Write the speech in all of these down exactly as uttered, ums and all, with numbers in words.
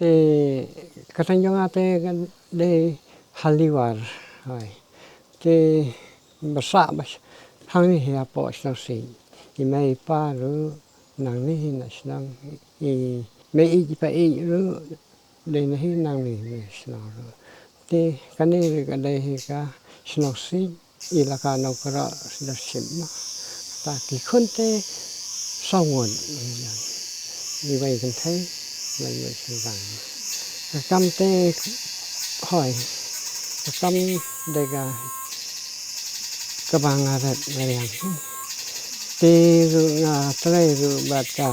Te ka tang jong nga te ka dei ha Liwar. Hoi. Te ba sah ba hangne hapoh Shnong Siej. I mei i pa ruh nangne na shnong, i mei i pa i ruh dei na hi nangne na shnong ruh. Te kane ruh ka dei hi ka Shnong Siej, i laka Nongkrah Sdar Ship ma. Ta ki khun te saw ngut. Iwei kynthei, iwei shynrang. Ka kam te hoi, ka kam dei ka kaba nga ret nga riang. Te ruh nga trei ruh bad ka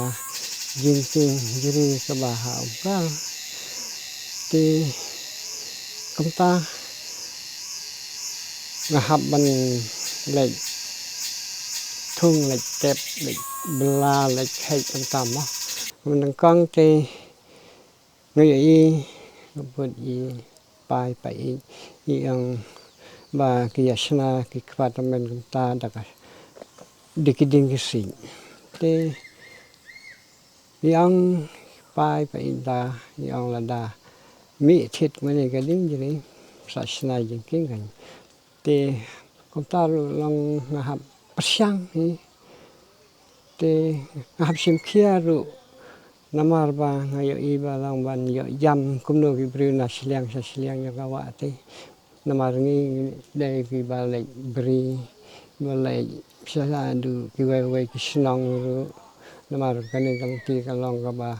jingtieng jri kaba ha Umkal. Te kumta nga hap ban leit thung, leit tep, leit bylla, leit kheit kumta mo. Mynnyngkong te nga ïohi, nga bud i pa i pa i, i ong ba ki ïa shna ki kpa tymmen kumta da ka, da ki dieng ki siej. Te i ong pa i pa i da, i ong lada mih thied kumne ka dieng jri, sa shna jingkieng kan. Te kumta ruh long nga hap pyrshang hi. Te nga hap shim khia ruh namar ba nga ïohi ba long ban ïoh jam kumno ki briew na shiliang sha shiliang jong ka wah te. Namar ngi dei kiba leit bri, ba leit sha haduh kiwei wei ki shnong ruh. Namar kane ka lynti ka long kaba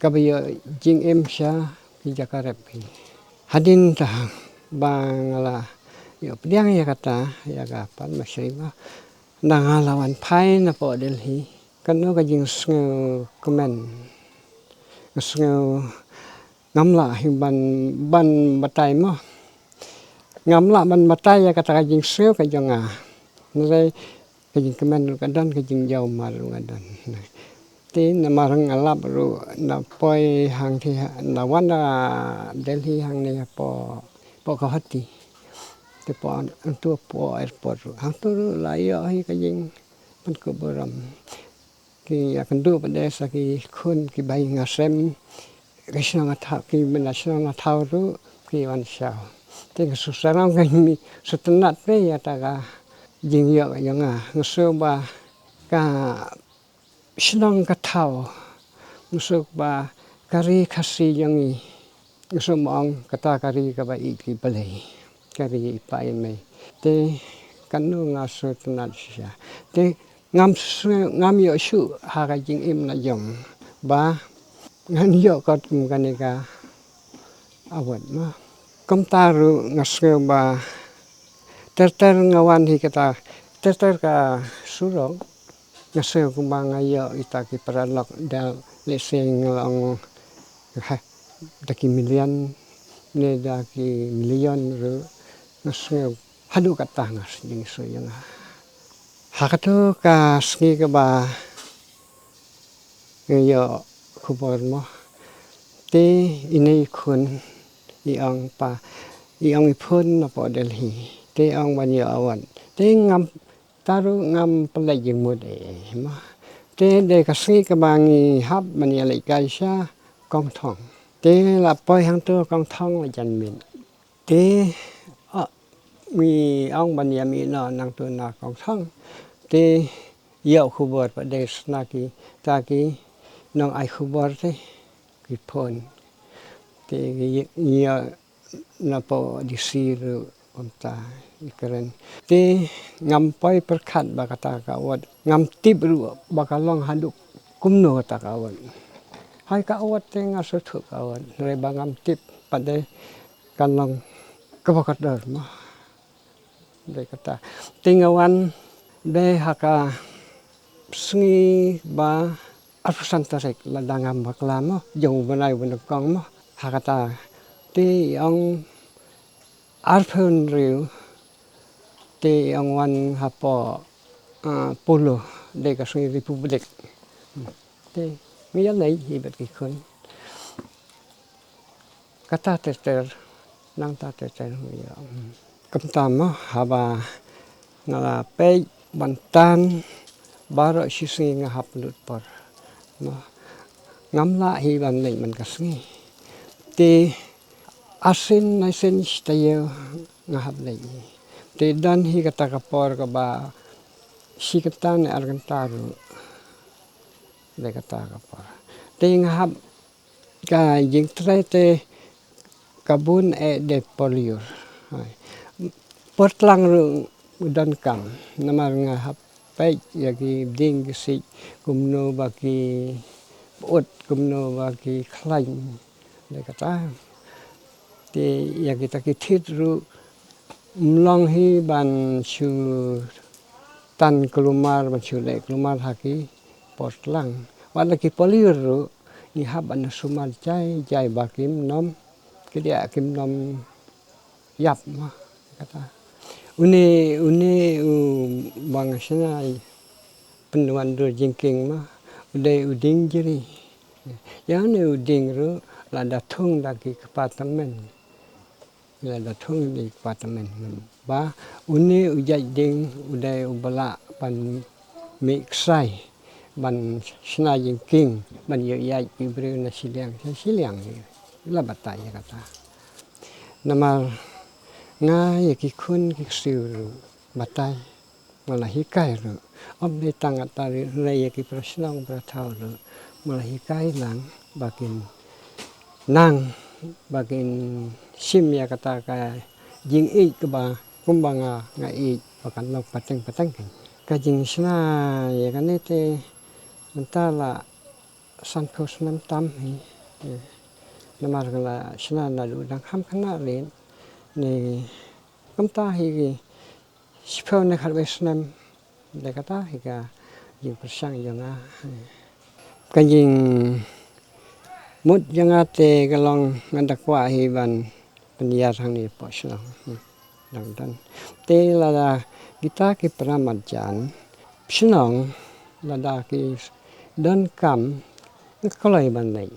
kaba ïoh jingim sha ki jaka rep ki. Hadien ta ba nga la ïoh pdiang ïa kata, ïa ka Padma Shri ba, da nga la wan phai napoh Delhi, kano ka jingsngew kmen, nga sngew ngam lah hi ban, ban batai mo. Ngam lah ban batai ïa kata ka jingsngew ka jong nga. Hynrei ka jingkmen ruh ka don, ka jingjaw mar ruh ka don. Te namar nga lap ruh na poi hangtei, na wan na Delhi hangne hapoh, poh Guwahati. Te poh, hangto poh airport ruh, hangto ruh la ïoh hi ka jingpynkup burom. Ki ïakynduh pat de sa ki khun kiba ïing ha sem, ki shnong ha thaw, ki mynta shnong ha thaw ruh ki wan shaw. Te nga shu sarong, nga shu tynnat bha ïa kata ka jingïoh ka jong nga. Nga sngew ba ka shnong ka thaw, nga sngew ba ka ri Khasi jong ngi, nga sngew ba ong kata ka ri kaba ïeit ki Blei, ka ri i pa i mei. Te kano nga shu tynnat shisha. Te ngam sngew, ngam ïoh shuh ha ka jingim la jong ba ngan ïoh kot kum kane ka award ma. Kumta ruh nga sngew ba ter ter nga wan hi kata, ter ter ka surok, nga sngew kumba nga ïoh ita ki paralok da, lehse nga long ha da ki million ne da ki million ruh, nga sngew haduh katta nga sngew ïa nga. Ha kato ka sngi kaba nga ïoh khubor mo, te ine i khun i ong pa, i ong i phone napoh Delhi, te i ong ban ïoh award. Te ngam, ta ruh ngam pynleit jingmut ei ei mo. Te dei ka sngi kaba ngi hap ban ïaleit kai sha Kongthong. Te la poi hangto Kongthong la jan miet. Te, ah, ngi ong ban ïa mih noh nangto na Kongthong. Te ïoh khubor pat de sa na kita ki nong ai khubor te ki phone. Te ngi ïoh napoh D C ruh kumta i kren. Te ngam poi pyrkhat ba kata ka award, ngam tip ruh ba ka long haduh kumno kata ka award. Hai ka award te nga sngewthuh ka award, hynrei ba ngam tip pat de ka long kaba kordor mo. Dei kata. Te nga wan dei ha ka sngi ba arphew san tarik, lada ngam bakla mo, jong u bnai ba nyngkong mo. Ha kata te i ong arphew hynriew, te i ong wan hapoh, ah, Polo, dei ka sngi Republic. Te ngi ïaleit hi bad ki khun. Kata ter ter, nangta ter ter ngi ïa. Kumta mo, haba nga la peit ban tan, baroh shisngi nga hap lut por. Mo, Ngam lah hi ban leit man ka sngi. Te ar sien lai sien shi taïew nga hap leit hi. Te don hi kata ka por kaba shi kynta ne ar kynta ruh. Dei kata ka por. Te nga hap ka jingtrei te ka bun eh dei pohliew. Por tlang ruh u donkam. Namar nga hap peit ïa ki dieng ki siej kumno ba ki pyut, kumno ba ki khlaiñ. Dei kata. Te ïa kita ki thied ruh ym long hi ban shu tan kulmar, ban shu leh kulmar ha ki por tlang. Wat la ki pohliew ruh ngi hap ban sumar jai jai ba kim nym, ki dei kim nym ïap ma kata. Une, une u ba nga shna pynwan dur jingkieng ma u dei u dieng jri. Ïa une u dieng ruh la da thung da ki kpa tymmen. La da thung da ki kpa tymmen. Ba une u jait dieng u dei uba lah ban mih ksai, ban shna jingkieng, ban ïoh ïaid ki briew na shiliang sha shiliang. La batai ïa kata. Namar nga ïa ki khun ki ksiew ruh batai. Nga la hikai ruh. Ym dei tang kata ruh, ïa ki para shnong para thaw ruh nga la hikai lang ba kin nang, ba kin shim ïa kata ka jingïeit kaba kumba nga, nga ïeit ba kan long pateng pateng kein. Ka jingshna ïa kane te mynta la sanphew snem tam hi. Namar nga la shna naduh dang kham khynnah leit ne kumta hi ki shiphew ne khatwei snem. Dei kata hi ka jingpyrshang jong nga. Ka jingmut jong nga te ka long nga da kwah hi ban pynïar hangne hapoh shnong. Dang don te lada kita ki para marjan shnong lada ki donkam nga kloi ban leit.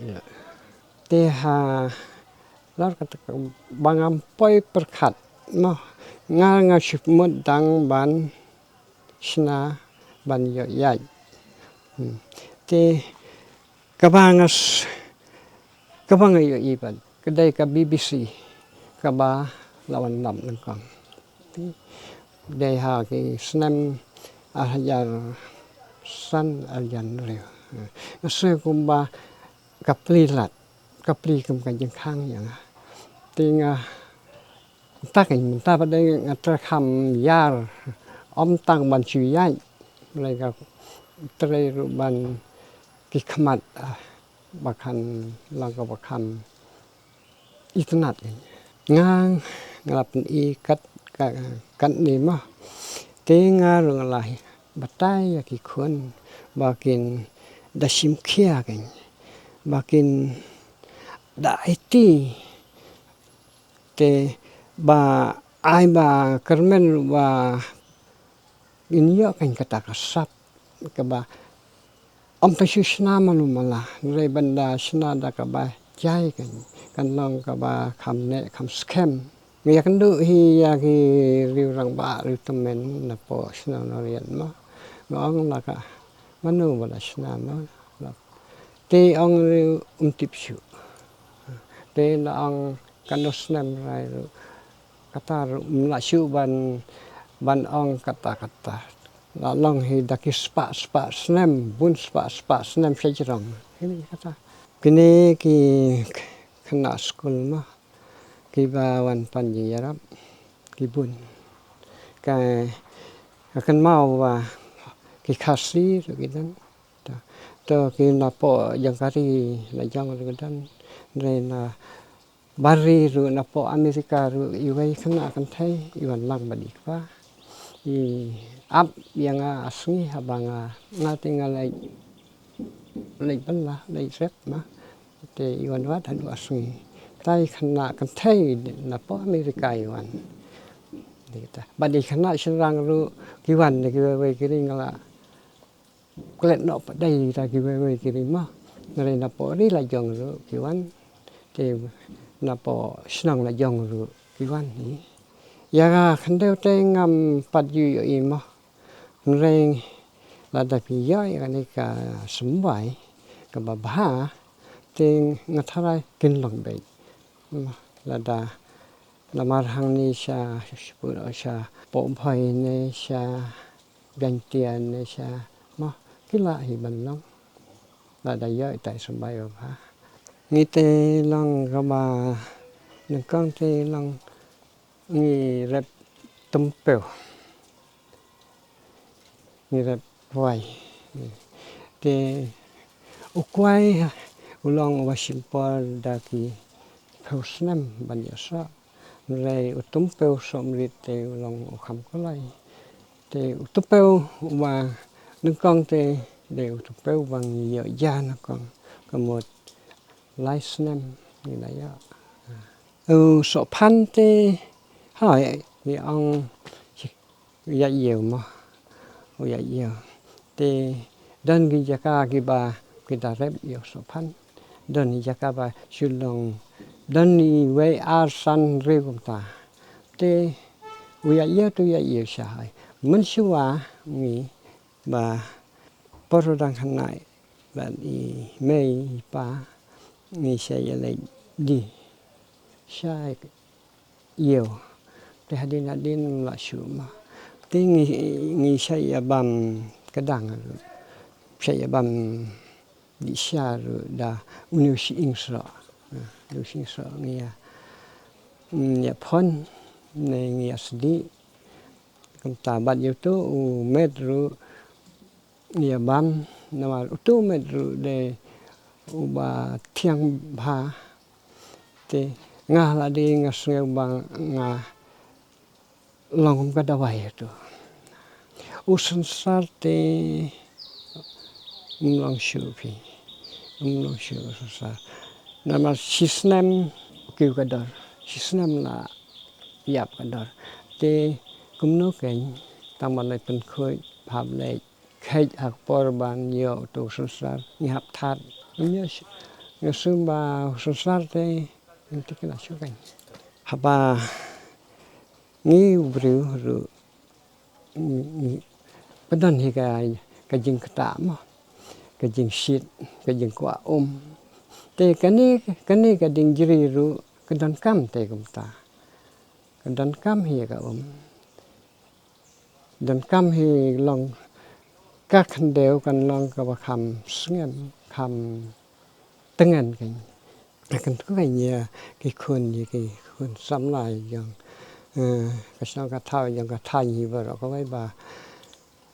Te ha lor kata ba ngam poi pyrkhat mo, nga nga shu mut dang ban shna ban ïoh ïaid. Te kaba nga kaba nga ïohi pat ka dei ka B B C kaba la wan lap nyngkong. Dei ha ki snem ar hajar san ar hajar hynriew. Nga sngew kumba ka plie lad, ka plie kum ka jingkhang ïa nga. Te nga mynta kein mynta pat dei nga trei kham ïar, ym tang ban shu ïaid, hynrei ka trei ruh ban ki khmat ba kan long kaba kham itynnad kein. Nga nga la pyni kat katne mo. Te nga ruh nga la batai ïa ki khun ba kin da shim khia kein, ba kin da aiti te ba ai ba kyrmen ruh ba ngin ïoh kein kata ka sap kaba ym tang shu shna mano mala, hynrei ban da shna da kaba jai kein kan long kaba kham neh kham skhem. Nga ïakynduh hi ïa ki riew rangbah riew tymmen napoh shnong Nongriat mo. Nga ong la ka mano ba la shna mo. Te ong ruh um tip shuh. Te la ong katno snem rai ruh kata ruh um lah shuh ban ban ong kata kata. La long hi da ki spah spah snem, bun spah spah snem sha jrong. Kine kata. Kine ki khynnah skul mo kiba wan pan jingïarap ki bun. Ka ka kynmaw ba ki Khasi ruh ki don. To, to ki napoh jong ka ri la jong ruh ki don. Hynrei na bar ri ruh napoh America ruh iwei khynnah kynthei i wan lang bad i kpa. I ap ïa nga ha sngi haba nga nga te nga leit leit bylla leit rep ma. Te i wan wad haduh ha sngi. Te i khynnah kynthei napoh America i wan. Bad i khynnah shynrang ruh ki wan da kiwei wei ki ri nga la klet noh pat dei da kiwei wei ki ri mo. Hynrei napoh ri la jong ruh ki wan. Te napoh shnong la jong ruh ki wan hi. Ïa ka khyndew te ngam pat ju ïohi mo. Hynrei lada phi ïoh ïa kane ka symbai kaba bha Te nga tharai kin long beit. Lada namar hangne sha, sha Poh Bhoi ne sha Jaintia ne sha, mo, ki lah hi ban long. Lada ïoh ita i symbai ba bha. Ngi te long kaba nyngkong te long ngi rep tympew. Ngi rep kwai. Te u kwai u long uba shim por da ki phew snem ban ïoh soh. Hynrei u tympew soh mrit te u long u kham kloi. Te u tympew uba nyngkong te dei u tympew uba ngi ïoh ïa nyngkong. Ka mut lai snem ngi la ïoh. U sohphan te, hooid, ngi ong u ïaid ïew mo. U ïaid ïew. Te don ki jaka kiba ki da rep ïa u sohphan. Don ki jaka ba shu long, don iwei ar san hynriew kumta. Te u ïaid ïew te u ïaid ïew sha, hooid. Mynshuwa ngi ba por u dang khynnah bad i mei i pa ngi shait ïaleit die sha ïew. Te hadien hadien ym lah shuh mo. Te ngi, ngi shait ïa bam ka dang ruh. Shait ïa bam die sha ruh da une u shyieng soh. Une u shyieng soh ngi ïa, mm, ïa phon ne ngi ïa sdieh. Kumta bad ïa uto u met ruh ngi ïa bam, namar uto u met ruh dei uba thiang bha. Te nga la dei nga sngew ba nga long kum ka dawai ïa uto. U synsar te ym long shuh phi. Ym long shuh u synsar. Namar shi snem u kiew ka dor. Shi snem la ïap ka dor. Te kumno kein, tang ban leit pynkhuid, hap leit kheit ha ka por ban ïoh uto u synsar, ngi hap thad. Ym ïoh shuh, nga sngew ba u synsar te, ngi te ki la shu kein. Haba ngi u briew ruh, ngi, ngi, ka don hi ka, ka jingktah mo, ka jingshit, ka jingkwah um. Te kane, kane ka jingjri ruh, ka donkam te kumta. Ka donkam hi ka um. Donkam hi long ka khyndew kan long kaba kham sngem, kham tngen kein. Kan tu kein ïa ki khun, ïa ki khun samla jong, eh, ka shnong ka thaw jong ka thaiñ hi baroh kawei ba,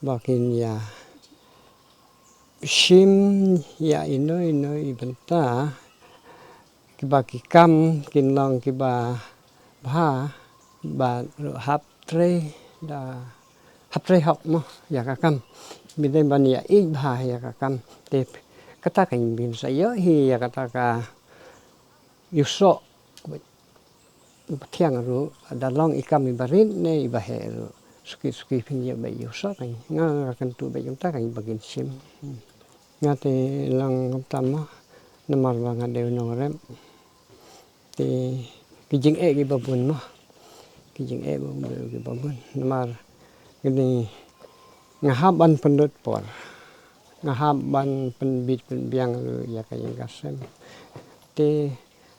ba kin ïa shim ïa ino ino i bynta kiba ki kam kin long kiba bha, bad ruh hap trei da, hap trei hok mo ïa ka kam. Bym dei ban ïa ïeit bha ïa ka kam. Te kata ka ngin sa ïoh hi ïa kata ka ïoh soh. Ba thiang ruh, da long i kam iba rit ne iba heh ruh, suki suki phin ïoh beit ïoh soh kein. Nga, nga kyntu beit kumta kein ba kin shim. Hmm. Nga te long kumta mo, namar ba nga dei u nongrep. Te ki jingeh kiba bun mo. Ki jingeh ba bun kiba bun. Namar kine nga hap ban pynlut por. Nga hap ban pynbit pynbiang ruh ïa ka ïing ka sem. Te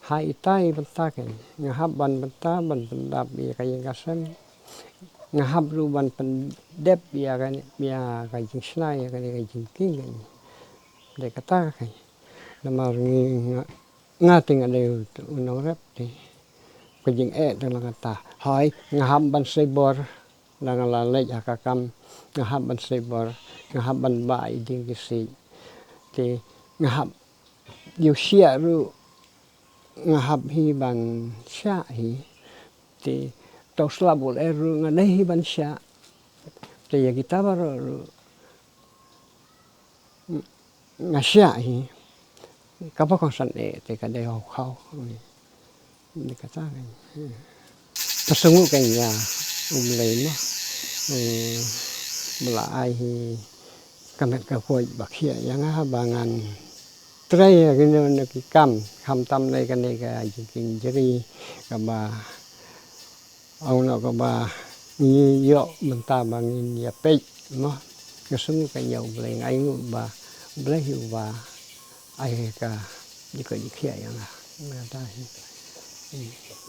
ha ita i bynta kein nga hap ban bynta ban pyndap ïa ka ïing ka sem. Nga hap ruh ban pyndep ïa ka, ïa ka jingshna ïa kane ka jingkieng kein. Dei kata kein. Namar ngi nga, nga te nga dei u nongrep te. Ka jingeh te long kata. Hooid, nga hap ban sei bor. Lada nga la leit ha ka kam, nga hap ban sei bor, nga hap ban bah ïa i dieng ki siej. Te nga hap ïoh shiah ruh, nga hap hi ban shiah hi. Te to slap u lyer ruh nga dei hi ban shiah. Te ïa kita baroh ruh nga shiah hi. Kaba kongsan eh te ka dei hok hok. Ni kata kein. Ka sngewnguh kein ïa U Blei mo. Eh, ba la ai hi ka met ka khuid ba khia ïa nga ba ngan trei ïa kino kino ki kam, khamtam lei kane ka jingkieng jri kaba ong noh kaba ngi ïoh mynta ba ngin ïa peit mo. Ka sngewnguh kein ïa U Blei, nga ainguh ba U Blei hi uba ai ka Jikoi jikhiah ïa nga. Nga ta hi.